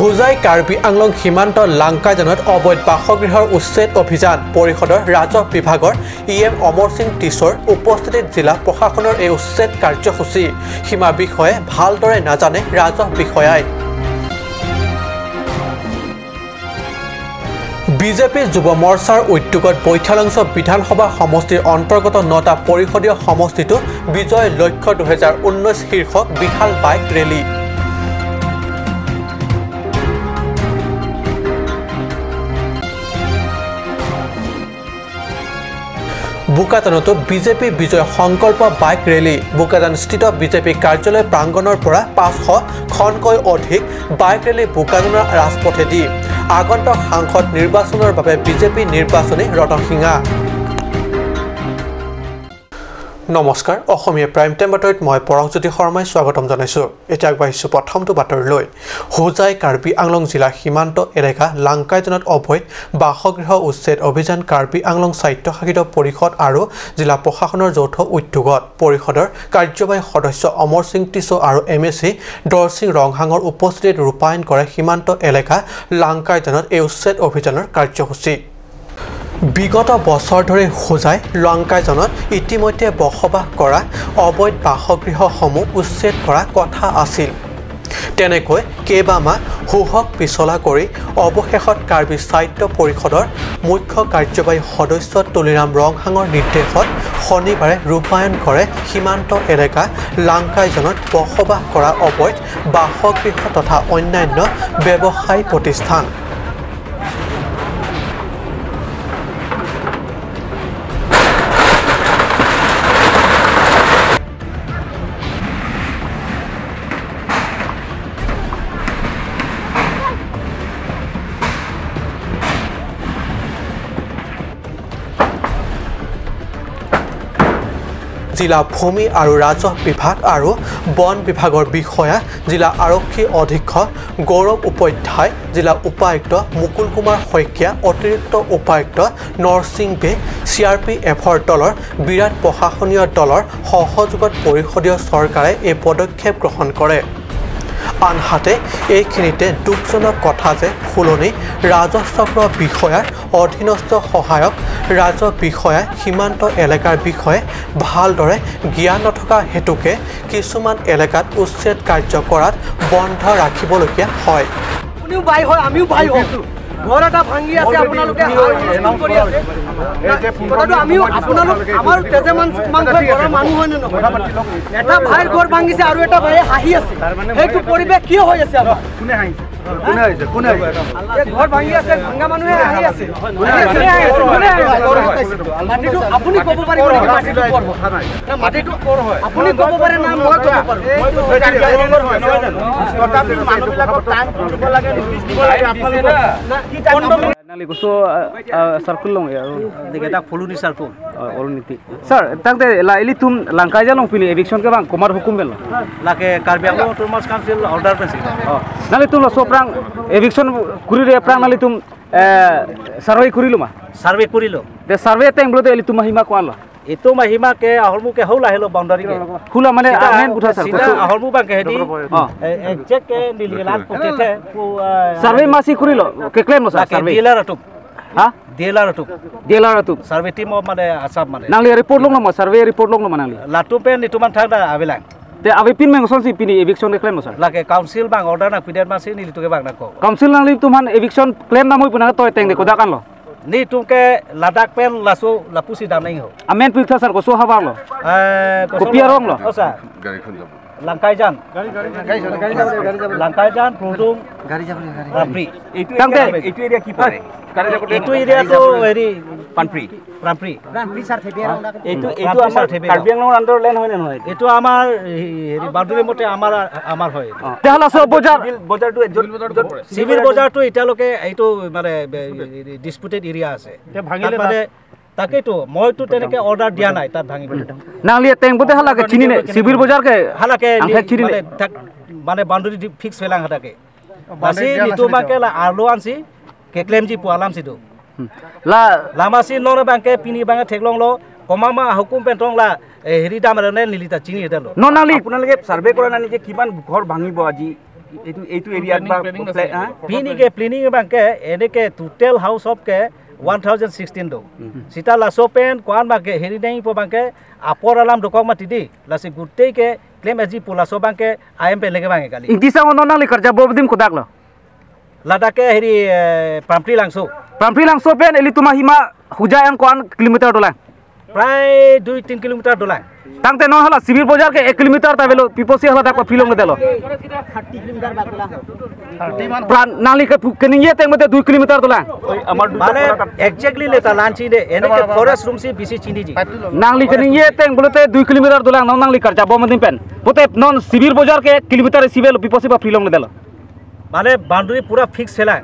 হোজাই কাৰ্বি আংলং সীমান্ত লাংকাইজানত অবৈধ বাসগৃহৰ উচ্ছেদ অভিযান। পৰিষদৰ ৰাজহ বিভাগৰ ইএম অমৰ সিং টিছৰ উপস্থিতিত জিলা প্ৰশাসনৰ এই উচ্ছেদ কাৰ্যসূচী। সীমা বিষয়ে ভালদৰে নাজানে ৰাজহ বিষয়াই। বিজেপি যুৱ মৰ্চাৰ উদ্যোগত বৈঠালাংছ বিধানসভা সমষ্টিৰ অন্তৰ্গত ৯টা পৰিষদীয় সমষ্টিটো বিজয় লক্ষ্য ২০১৯ শীৰ্ষক বিশাল বাইক ৰেলী। বোকাজানতো বিজেপি বিজয় সংকল্প বাইক ৰেলী। বোকাজানস্থিত বিজেপি কাৰ্যালয় প্ৰাংগণৰ পৰা ৫০০ খনকৈ অধিক বাইক ৰেলী বোকাজানৰ ৰাজপথেদি। আগন্তুক সাংসদ নিৰ্বাচনৰ বাবে বিজেপি নিৰ্বাচনী ৰণসিঙা। নমস্কাৰ, অসমীয়া প্ৰাইম টাইম বাতৰিত মই পৰশজ্যোতি শৰ্মাই স্বাগতম জনাইছোঁ। এতিয়া আগবাঢ়িছোঁ প্ৰথমটো বাতৰিলৈ। হোজাই কাৰ্বি আংলং জিলা সীমান্ত এলেকা লাংকাইজানত অবৈধ বাসগৃহ উচ্ছেদ অভিযান কাৰ্বি আংলং স্বায়ত্তশাসিত পৰিষদ আৰু জিলা প্ৰশাসনৰ যৌথ উদ্যোগত পৰিষদৰ কাৰ্যবাহী সদস্য অমৰ সিং টিছো আৰু এম.এ.চি. দৰসিং ৰংহাঙৰ উপস্থিতিত ৰূপায়ণ কৰে সীমান্ত এলেকা লাংকাইজানত এই উচ্ছেদ অভিযানৰ কাৰ্যসূচী। বিগত বছৰ ধৰি হোজাই লাংকাইজানত ইতিমধ্যে বসবাস কৰা অবৈধ বাসগৃহসমূহ উচ্ছেদ কৰা কথা আছিল। তেনেকৈ কেইবামাহ হুহক পিছলা কৰি অৱশেষত কাৰ্বি স্বায়ত্ত পৰিষদৰ মুখ্য কাৰ্যবাহী সদস্য তুলিৰাম ৰংহাঙৰ নিৰ্দেশত শনিবাৰে ৰূপায়ণ কৰে সীমান্ত এলেকা লাংকাইজানত বসবাস কৰা অবৈধ বাসগৃহ তথা অন্যান্য ব্যৱসায়ী প্ৰতিষ্ঠান। জিলা ভূমি আৰু ৰাজহ বিভাগ আৰু বন বিভাগৰ বিষয়া, জিলা আৰক্ষী অধীক্ষক গৌৰৱ উপাধ্যায়, জিলা উপায়ুক্ত মুকুল কুমাৰ শইকীয়া, অতিৰিক্ত উপায়ুক্ত নৰসিং বে, CRPFৰ দলৰ বিৰাট প্ৰশাসনীয় দলৰ সহযোগত পৰিষদীয় চৰকাৰে এই পদক্ষেপ গ্ৰহণ কৰে। আনহাতে এইখিনিতে দুখজনক কথা যে ফুলনি ৰাজহ চক্ৰ বিষয়াৰ অধীনস্থ সহায়ক ৰাজহ বিষয়া সীমান্ত এলেকাৰ বিষয়ে ভালদৰে জ্ঞান নথকা হেতুকে কিছুমান এলেকাত উচ্ছেদ কাৰ্য কৰাত বন্ধ ৰাখিবলগীয়া হয়। আমিও ভাই হওঁ, ঘৰ এটা ভাঙি আছে, আপোনালোকে কৰি আছে, কথাটো আমিও আপোনালোক আমাৰ তেজে মাংস ঘৰৰ মানুহ হয় নে নহয়? এটা ভাইৰ ঘৰ ভাঙিছে আৰু এটা ভাইয়ে হাঁহি আছে, সেইটো পৰিৱেশ কিয় হৈ আছে? আমাৰ ঘৰ ভাঙি আছে, ভাঙা মানুহে হাঁহি আছে। মাটিটো আপুনি ক'ব পাৰিব নেকি? মাটিটো ক'ৰ হয়? মাটিটো ক'ৰ হয় আপুনি ক'ব পাৰে না মই ক'ব পাৰোঁ? Nali gusto circle long ya diketa fuluni circle olniti sir tangte la eli tum langkai jalong pili eviction ke bang komar hukum bel lake Karbi Anglong autonomous council order pesi nali tum lo soprang eviction kuri re prang nali tum survey kurilo ma survey kurilo de survey teng blo de eli tum mahima ko ala itu mahima ke ahormu ke hula helo boundary ke hula mane amen utha sir sida ahormu bang ke hedi exact ke nilgelat potethe survey masi kurilo ke claim no sir survey dealer atup ha dealer atup dealer atup survey team of mane asap mane nangli report long no survey report long no manangli latu pen nituman thak da abelang te ave pin meng son si pini eviction ke claim no sir lake council bang order na piden masi nilituke bang na ko council nangli tumhan eviction claim na moi puna toy teng de kodakan lo ni tumke Ladakh pen laso lapusi dam nahi ho amen picture sir ko so habar lo kopia rong lo o sir gari khon jabo Langkaijan gari Langkaijan Prudung gari jabo gari Rampri tangte etu area ki pare etu area to heri Panpri Rampri Rampri sir thebe rong etu etu amar Karbi Anglong under land hoy na noy etu amar heri boundary mote amar amar hoy tehala so bojar bojar to civil bojar to italoke etu mane disputed area ase bhangile mane তাকেতো মইতো তেনেকে order দিয়া নাই তাত ভাঙিব Nangli টেংবতে হালাকে চিনিনে civil বজাৰ কে হালাকে মানে মানে বাউন্ডাৰী ফিক্স ফেলাং হাতাকে বাসি নিতো মাকে আলো আনছি কেক্লেম জি পোয়ালাম সিটো লা লামাসি নর বাংকে পিনি বাংকে ঠেকলং ল কমামা হুকুম পেটং লা হেৰি দাম নে নিলিতা চিনি এটা ল ন নাংলি আপোনালোকে সাৰ্ভে কৰা নাই যে কিমান ঘৰ ভাঙিব আজি এইটো এৰিয়াত বা পিনিকে প্লেনিং বাংকে এনেকে total house অফকে 1016 do sita lasopen kwan bangke heri nei po bangke apor alam dokok mati di lasi guttei ke claim aji polaso bangke im pe lege bange kali ingtisa ono nang li karja bobdim kodak lo ladake heri pampri langso pen eli tuma hima huja ang kwan kilometer dolang প্রায় 2-3 kilometre dolang tangte no hala civil bazar ke 1 kilometer ta belo piposi hala dak filong delo 30 kilometer bakula pran nali ke keninge teng mate 2 kilometer dolang amar mane exactly le ta lanchi de eneke forest room si bisi chini ji nangli keninge teng bolete 2 kilometer dolang non nangli karja bo madin pen bote non civil bazar ke 1 kilometer civil piposi ba filong delo mane boundary pura fix hela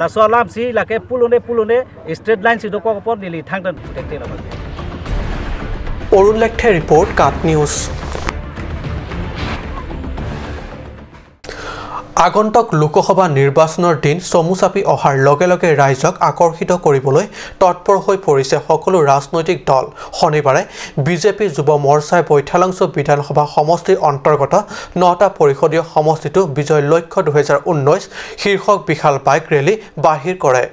laso alam si lake pulone pulone straight line si dokok opor nili thang dekte la Arun Lekthe report, Kat news. আগন্তুক লোকসভা নিৰ্বাচনৰ দিন চমু চাপি অহাৰ লগে লগে ৰাইজক আকৰ্ষিত কৰিবলৈ তৎপৰ হৈ পৰিছে সকলো ৰাজনৈতিক দল। শনিবাৰে বিজেপি যুৱ মৰ্চাই বৈঠালাংছ বিধানসভা সমষ্টিৰ অন্তৰ্গত 9টা পৰিষদীয় সমষ্টিটো বিজয় লক্ষ্য 2019 শীৰ্ষক বিশাল বাইক ৰেলী বাহিৰ কৰে।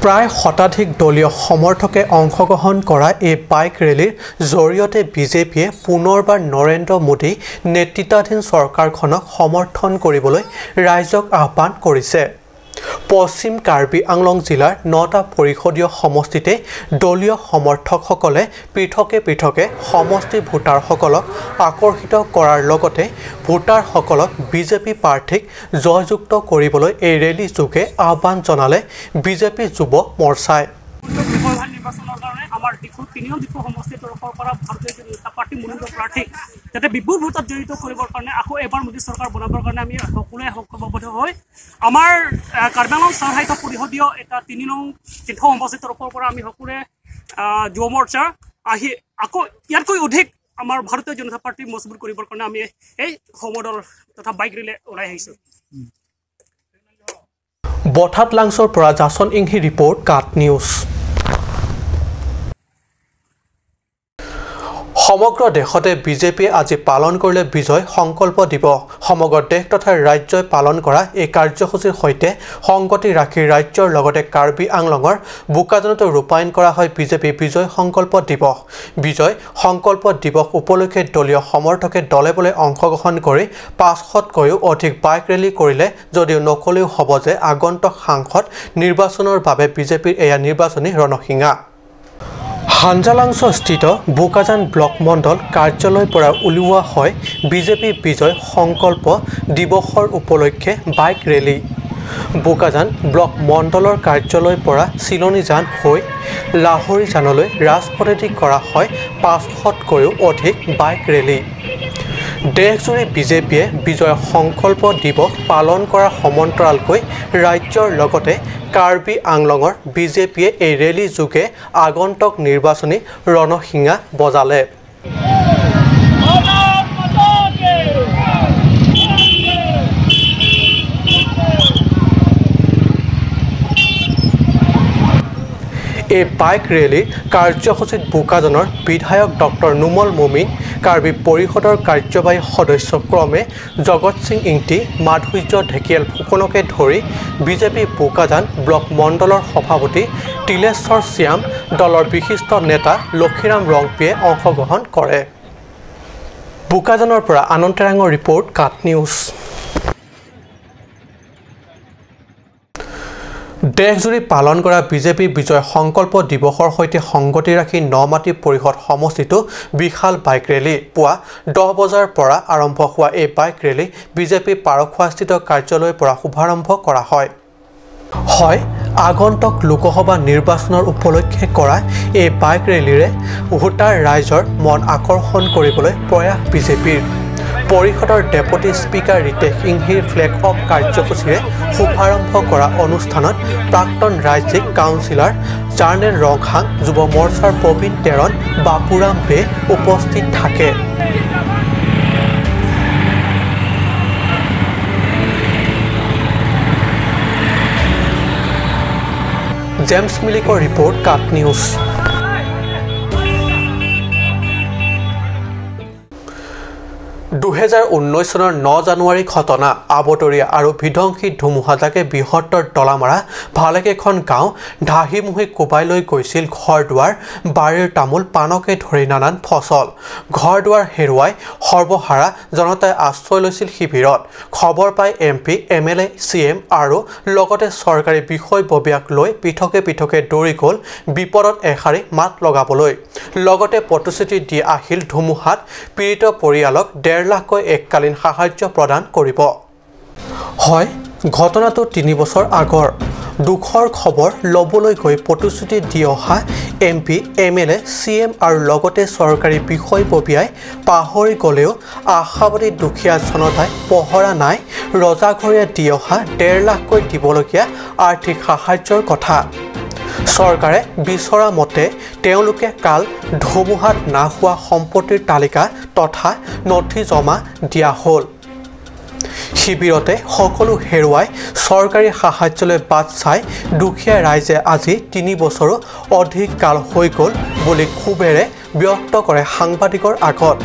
প্ৰায় শতাধিক দলীয় সমৰ্থকে অংশগ্ৰহণ কৰা এই বাইক ৰেলীৰ জৰিয়তে বিজেপিয়ে পুনৰবাৰ নৰেন্দ্ৰ মোদী নেতৃত্বাধীন চৰকাৰখনক সমৰ্থন কৰিবলৈ ৰাইজক আহ্বান কৰিছে। পশ্চিম কাৰ্বি আংলং জিলাৰ 9টা পৰিষদীয় সমষ্টিতে দলীয় সমৰ্থকসকলে পৃথকে পৃথকে সমষ্টিৰ ভোটাৰসকলক আকৰ্ষিত কৰাৰ লগতে ভোটাৰসকলক বিজেপি প্ৰাৰ্থীক জয়যুক্ত কৰিবলৈ এই ৰেলী যোগে আহ্বান জনালে বিজেপি যুৱ মৰ্চাই। নিৰ্বাচনৰ কাৰণে আমাৰ ডিফু তিনিও ডিফু সমষ্টিৰ তৰফৰ পৰা ভাৰতীয় জনতা পাৰ্টী মনোনীত প্ৰাৰ্থীক যাতে বিপুল ভোটত জড়িত কৰিবৰ কাৰণে আকৌ এবাৰ মোদী চৰকাৰ বনাবৰ কাৰণে আমি সকলোৱে ঐক্যবদ্ধ হৈ আমাৰ কাৰ্বি আংলং চাহ সাহিত্য পৰিষদীয় এটা 3 নং তীৰ্থ সমষ্টিৰ তৰফৰ পৰা আমি সকলোৱে যুৱ মৰ্চা আহি আকৌ ইয়াতকৈ অধিক আমাৰ ভাৰতীয় জনতা পাৰ্টী মজবুত কৰিবৰ কাৰণে আমি এই সমদল তথা বাইক ৰেলী ওলাই আহিছোঁ। বঠাত লাংছৰ পৰা জাচন ইংহি ৰিপৰ্ট, কাট নিউজ। সমগ্ৰ দেশতে বিজেপিয়ে আজি পালন কৰিলে বিজয় সংকল্প দিৱস। সমগ্ৰ দেশ তথা ৰাজ্যই পালন কৰা এই কাৰ্যসূচীৰ সৈতে সংগতি ৰাখি ৰাজ্যৰ লগতে কাৰ্বি আংলঙৰ বোকাজানতো ৰূপায়ণ কৰা হয় বিজেপি বিজয় সংকল্প দিৱস। বিজয় সংকল্প দিৱস উপলক্ষে দলীয় সমৰ্থকে দলে বলে অংশগ্ৰহণ কৰি 500তকৈও অধিক বাইক ৰেলী কৰিলে যদিও নকলেও হ'ব যে আগন্তুক সাংসদ নিৰ্বাচনৰ বাবে বিজেপিৰ এয়া নিৰ্বাচনী ৰণশিঙা। হাঞ্জালাংছস্থিত বোকাজান ব্লক মণ্ডল কাৰ্যালয়ৰ পৰা উলিওৱা হয় বিজেপি বিজয় সংকল্প দিৱসৰ উপলক্ষে বাইক ৰেলী। বোকাজান ব্লক মণ্ডলৰ কাৰ্যালয়ৰ পৰা চিলনীজান হৈ লাহৰীজানলৈ ৰাজপথেদি কৰা হয় 500তকৈও অধিক বাইক ৰেলী। দেশজুৰি বিজেপিয়ে বিজয় সংকল্প দিৱস পালন কৰাৰ সমান্তৰালকৈ ৰাজ্যৰ লগতে কাৰ্বি আংলঙৰ বিজেপিয়ে এই ৰেলী যোগে আগন্তুক নিৰ্বাচনী ৰণশিঙা বজালে। এই বাইক ৰেলীৰ কাৰ্যসূচীত বোকাজানৰ বিধায়ক ডক্টৰ নোমল মমিন, কাৰ্বি পৰিষদৰ কাৰ্যবাহী সদস্য ক্ৰমে জগত সিং ইংতি, মাধুৰ্য ঢেকিয়াল ফুকনকে ধৰি বিজেপি বোকাজান ব্লক মণ্ডলৰ সভাপতি তিলেশ্বৰ শ্যাম, দলৰ বিশিষ্ট নেতা লক্ষীৰাম ৰংপিয়ে অংশগ্ৰহণ কৰে। বোকাজানৰ পৰা আনন্দ তেৰাঙৰ ৰিপৰ্ট, কাট নিউজ। দেশজুৰি পালন কৰা বিজেপি বিজয় সংকল্প দিৱসৰ সৈতে সংগতি ৰাখি নমাটি পৰিষদ সমষ্টিটো বিশাল বাইক ৰেলী। পুৱা 10 বজাৰ পৰা আৰম্ভ হোৱা এই বাইক ৰেলী বিজেপি পাৰখোৱাস্থিত কাৰ্যালয়ৰ পৰা শুভাৰম্ভ কৰা হয়। আগন্তুক লোকসভা নিৰ্বাচনৰ উপলক্ষে কৰা এই বাইক ৰেলীৰে ভোটাৰ ৰাইজৰ মন আকৰ্ষণ কৰিবলৈ প্ৰয়াস বিজেপিৰ। পৰিষদৰ ডেপুটি স্পীকাৰ ৰিতেশ ইংহিৰ ফ্লেগ অফ কাৰ্যসূচীৰে শুভাৰম্ভ কৰা অনুষ্ঠানত প্ৰাক্তন ৰাজ্যিক কাউন্সিলৰ জাৰ্নেল ৰংহাং, যুৱ মৰ্চাৰ প্ৰবীণ তেৰণ, বাপুৰাম বে উপস্থিত থাকে। জেমছ মিলিকৰ ৰিপৰ্ট, কাট নিউজ। 2019 চনৰ 9 জানুৱাৰী ঘটনা আবতৰীয়া আৰু বিধ্বংসী ধুমুহাজাকে বৃহত্তৰ দলামাৰা ভালেকেইখন গাঁও ঢাহিমুহি কোবাই লৈ গৈছিল ঘৰ দুৱাৰ, বাৰীৰ তামোল পাণকে ধৰি নানান ফচল। ঘৰ দুৱাৰ হেৰুৱাই সৰ্বহাৰা জনতাই আশ্ৰয় লৈছিল শিবিৰত। খবৰ পাই M P, M L A, C M আৰু লগতে চৰকাৰী বিষয়ববীয়াক লৈ পৃথকে পৃথকে দৌৰি গ'ল বিপদত এষাৰি মাত লগাবলৈ। লগতে প্ৰতিশ্ৰুতি দি আহিল ধুমুহাত পীড়িত পৰিয়ালক 1.5 লাখকৈ এককালীন সাহায্য প্ৰদান কৰিব। হয়, ঘটনাটো 3 বছৰ আগৰ। দুখৰ খবৰ ল'বলৈ গৈ প্ৰতিশ্ৰুতি দি অহা M P, M L A, C M আৰু লগতে চৰকাৰী বিষয়ববীয়াই পাহৰি গ'লেও আশাবাদী দুখীয়া জনতাই পহৰা নাই ৰজাঘৰীয়া দি অহা 1.5 লাখকৈ দিবলগীয়া আৰ্থিক সাহায্যৰ কথা। চৰকাৰে বিচৰা মতে তেওঁলোকে কাল ধুমুহাত না হোৱা সম্পত্তিৰ তালিকা তথা নথি জমা দিয়া হ'ল। শিবিৰতে সকলো হেৰুৱাই চৰকাৰী সাহায্যলৈ বাট চাই দুখীয়া ৰাইজে আজি 3 বছৰো অধিক কাল হৈ গ'ল বুলি ক্ষোভেৰে ব্যক্ত কৰে সাংবাদিকৰ আগত।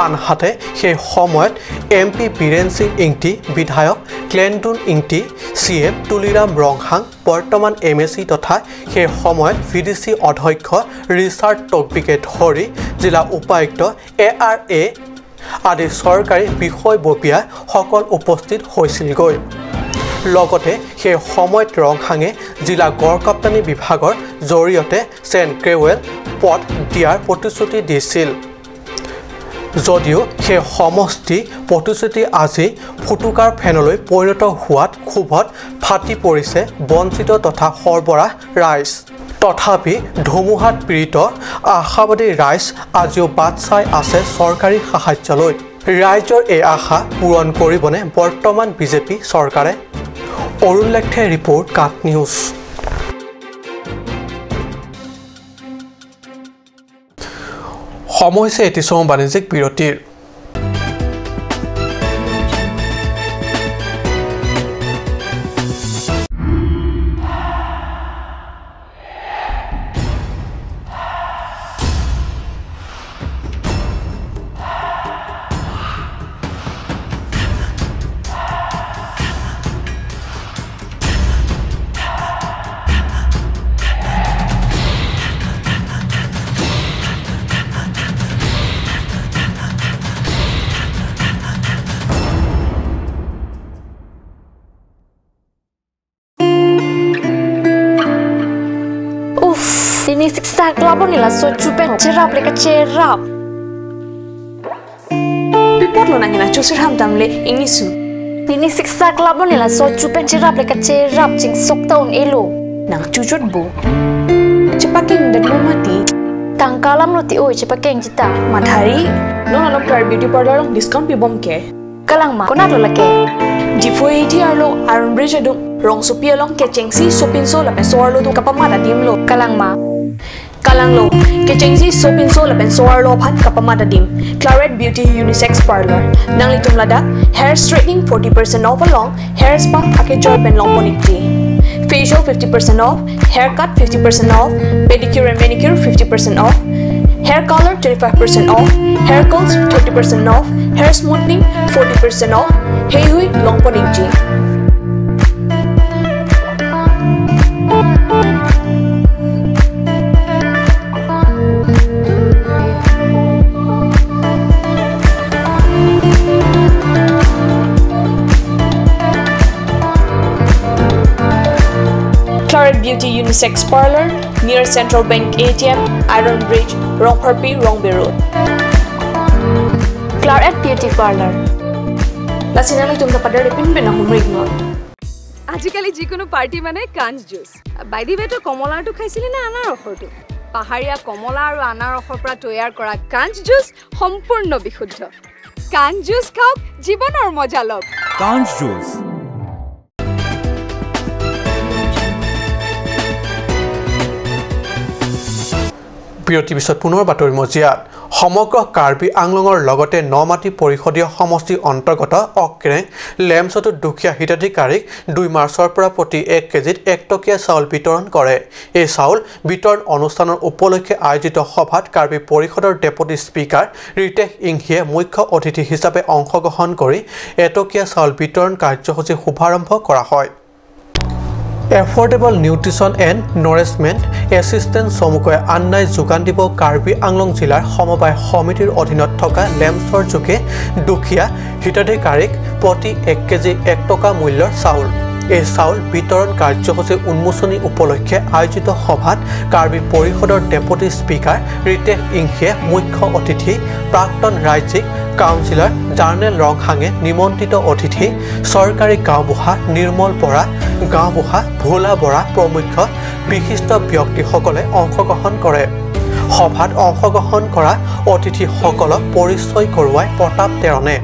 আনহাতে সেই সময়ত এম পি বীৰেন সিং ইংতি, বিধায়ক ক্লেণ্ডুন ইংতি, চি এম তুলিৰাম ৰংহাং, বৰ্তমান এম এ চি তথা সেই সময়ত ভি ডি চি অধ্যক্ষ ৰিচাৰ্ড টকবিকে ধৰি জিলা উপায়ুক্ত, এ আৰ এ আদি চৰকাৰী বিষয়ববীয়াসকল উপস্থিত হৈছিলগৈ। লগতে সেই সময়ত ৰংহাঙে জিলা গড়কাপ্তানি বিভাগৰ জৰিয়তে চেণ্ট গ্ৰেৱেল পথ দিয়াৰ প্ৰতিশ্ৰুতি দিছিল যদিও সেই সমষ্টি প্ৰতিশ্ৰুতি আজি ফুটুকাৰ ফেনলৈ পৰিণত হোৱাত ক্ষোভত ফাটি পৰিছে বঞ্চিত তথা সৰবৰাহ ৰাইজ। তথাপি ধুমুহাত পীড়িত আশাবাদী ৰাইজ আজিও বাট চাই আছে চৰকাৰী সাহায্যলৈ। ৰাইজৰ এই আশা পূৰণ কৰিবনে বৰ্তমান বিজেপি চৰকাৰে? অৰুণ লেখথে ৰিপৰ্ট, কাট নিউজ। সময় হৈছে এটি চমু বাণিজ্যিক বিৰতিৰ। Ni la so chupen cherap le ka cherap Pipot lo nangina chusir ham damle ingnisu Nini siksa klabo ni la so chupen cherap le ka cherap ching sok taun elo Nang chuchot bo Chepaking dat lo mati Tangkalam lo ti oi chepakeng chita Madhari non alok tar beauty parlor discount pi bom ke Kalang ma konat lo lake Difo ATR lo Iron Bridge adung Rong sopi along ke chengsi sopin so la pen soar lo tu kapama da dim lo Kalang ma Kalang lo ke chengsi sopin so la pen soar lo phan kapama da dim Claret Beauty Unisex Parlor nang litum lada hair straightening 40% off along hair spa ake joy pen long ponikti facial 50% off, haircut 50% off, pedicure and manicure 50% off, hair color 25% off, hair curls 30% off, hair smoothing 40% off. Hey hui long ponikji. Claret Beauty Unisex Parlor near Central Bank ATM, Iron Bridge, Rongpharpi, Rongbe Road. Claret Beauty Parlor. Lasinang tum ta padar pin pin humrik no. আজিকালি যিকোনো party মানে কাঞ্চ juice. By the ৱে তো কমলাটো খাইছিলি না আনাৰসৰটো? পাহাৰীয়া কমলা আৰু আনাৰসৰ পৰা তৈয়াৰ কৰা কাঞ্চ জুচ সম্পূৰ্ণ বিশুদ্ধ। কাঞ্চ জুচ খাওক, জীৱনৰ মজা লওক। কাঞ্চ জুচ। বিৰতিৰ পিছত পুনৰ বাতৰি মজিয়াত। সমগ্ৰ কাৰ্বি আংলঙৰ লগতে নমাটি পৰিষদীয় সমষ্টিৰ অন্তৰ্গত অক্ৰেং লেমছতো দুখীয়া হিতাধিকাৰীক 2 মাৰ্চৰ পৰা প্ৰতি 1 কেজিত 1 টকীয়া চাউল বিতৰণ কৰে। এই চাউল বিতৰণ অনুষ্ঠানৰ উপলক্ষে আয়োজিত সভাত কাৰ্বি পৰিষদৰ ডেপুটি স্পীকাৰ ৰিতেশ ইংহিয়ে মুখ্য অতিথি হিচাপে অংশগ্ৰহণ কৰি এটকীয়া চাউল বিতৰণ কাৰ্যসূচী শুভাৰম্ভ কৰা হয়। Affordable nutrition and nourishment assistance চমুকৈ আন্নাই যোগান দিব কাৰ্বি আংলং জিলাৰ সমবায় সমিতিৰ অধীনত থকা লেমছৰ যোগে দুখীয়া হিতাধিকাৰীক প্ৰতি 1 কেজি 1 টকা মূল্যৰ চাউল। এই চাউল বিতৰণ কাৰ্যসূচী উন্মোচনী উপলক্ষে আয়োজিত সভাত কাৰ্বি পৰিষদৰ ডেপুটি স্পীকাৰ ৰিতেশ ইংহিয়ে মুখ্য অতিথি, প্ৰাক্তন ৰাজ্যিক কাউন্সিলৰ জাৰ্নেল ৰংহাঙে নিমন্ত্ৰিত অতিথি, চৰকাৰী গাঁওবুঢ়া নিৰ্মল বৰা, গাঁওবুঢ়া ভোলা বৰা প্ৰমুখ্য বিশিষ্ট ব্যক্তিসকলে অংশগ্ৰহণ কৰে। সভাত অংশগ্ৰহণ কৰা অতিথিসকলক পৰিচয় কৰোৱাই প্ৰতাপ তেৰণে।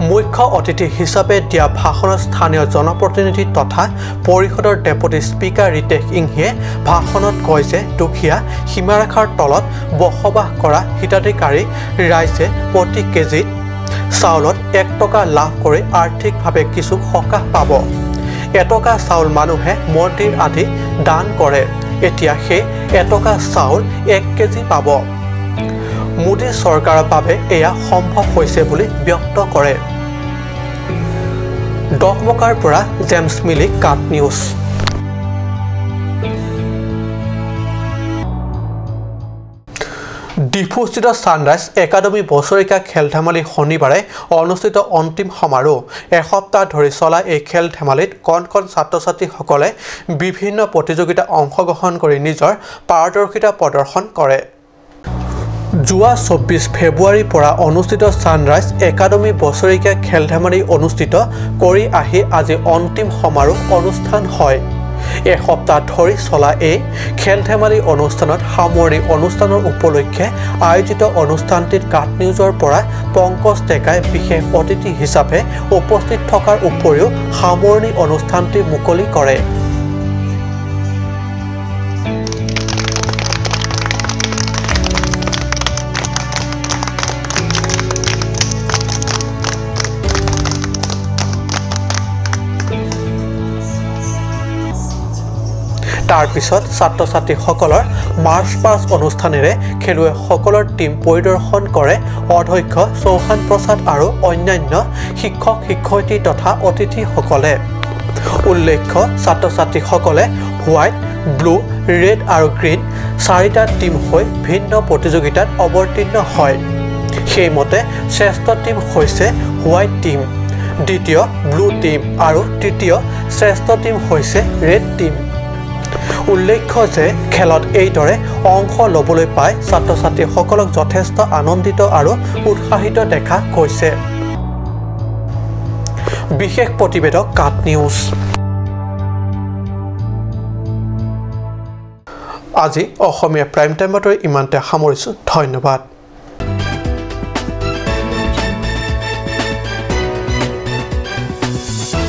মুখ্য অতিথি হিচাপে দিয়া ভাষণত স্থানীয় জনপ্ৰতিনিধি তথা পৰিষদৰ ডেপুটি স্পীকাৰ ৰিতেশ ইংহিয়ে ভাষণত কয় যে দুখীয়া সীমাৰেখাৰ তলত বসবাস কৰা হিতাধিকাৰী ৰাইজে প্ৰতি কেজিত চাউলত 1 টকা লাভ কৰি আৰ্থিকভাৱে কিছু সকাহ পাব। এটকা চাউল মানুহে মন্দিৰ আদি দান কৰে, এতিয়া সেই এটকা চাউল 1 কেজি পাব। মোদী চৰকাৰৰ বাবে এয়া সম্ভৱ হৈছে বুলি ব্যক্ত কৰে। ডকমকাৰ পৰা জেমছ মিলি, কাট নিউজ। ডিফুস্থিত ছানৰাইজ একাডেমী বছৰেকীয়া খেল ধেমালি শনিবাৰে অনুষ্ঠিত অন্তিম সমাৰোহ। এসপ্তাহ ধৰি চলা এই খেল ধেমালিত কণ কণ ছাত্ৰ ছাত্ৰীসকলে বিভিন্ন প্ৰতিযোগিতা অংশগ্ৰহণ কৰি নিজৰ পাৰদৰ্শিতা প্ৰদৰ্শন কৰে। যোৱা 24 ফেব্ৰুৱাৰীৰ পৰা অনুষ্ঠিত ছানৰাইজ একাডেমী বছৰেকীয়া খেল ধেমালি অনুষ্ঠিত কৰি আহি আজি অন্তিম সমাৰোহ অনুষ্ঠান হয়। এসপ্তাহ ধৰি চলা এই খেল ধেমালি অনুষ্ঠানত সামৰণি অনুষ্ঠানৰ উপলক্ষে আয়োজিত অনুষ্ঠানটিত কাট নিউজৰ পৰা পংকজ ডেকাই বিশেষ অতিথি হিচাপে উপস্থিত থকাৰ উপৰিও সামৰণি অনুষ্ঠানটি মুকলি কৰে। তাৰ পিছত ছাত্ৰ ছাত্ৰীসকলৰ মাৰ্চ পাষ্ট অনুষ্ঠানেৰে খেলুৱৈসকলৰ টীম পৰিদৰ্শন কৰে অধ্যক্ষ চৌহান প্ৰসাদ আৰু অন্যান্য শিক্ষক শিক্ষয়িত্ৰী তথা অতিথিসকলে। উল্লেখ্য, ছাত্ৰ ছাত্ৰীসকলে হোৱাইট, ব্লু, ৰেড আৰু গ্ৰীণ চাৰিটা টীম হৈ ভিন্ন প্ৰতিযোগিতাত অৱতীৰ্ণ হয়। সেইমতে শ্ৰেষ্ঠ টীম হৈছে হোৱাইট টীম, দ্বিতীয় ব্লু টীম আৰু তৃতীয় শ্ৰেষ্ঠ টীম হৈছে ৰেড টীম। উল্লেখ্য যে খেলত এইদৰে অংশ ল'বলৈ পাই ছাত্ৰ ছাত্ৰীসকলক যথেষ্ট আনন্দিত আৰু উৎসাহিত দেখা গৈছে। বিশেষ প্ৰতিবেদক, কাট নিউজ। আজি অসমীয়া প্ৰাইম টাইম বাতৰি ইমানতে সামৰিছোঁ। ধন্যবাদ।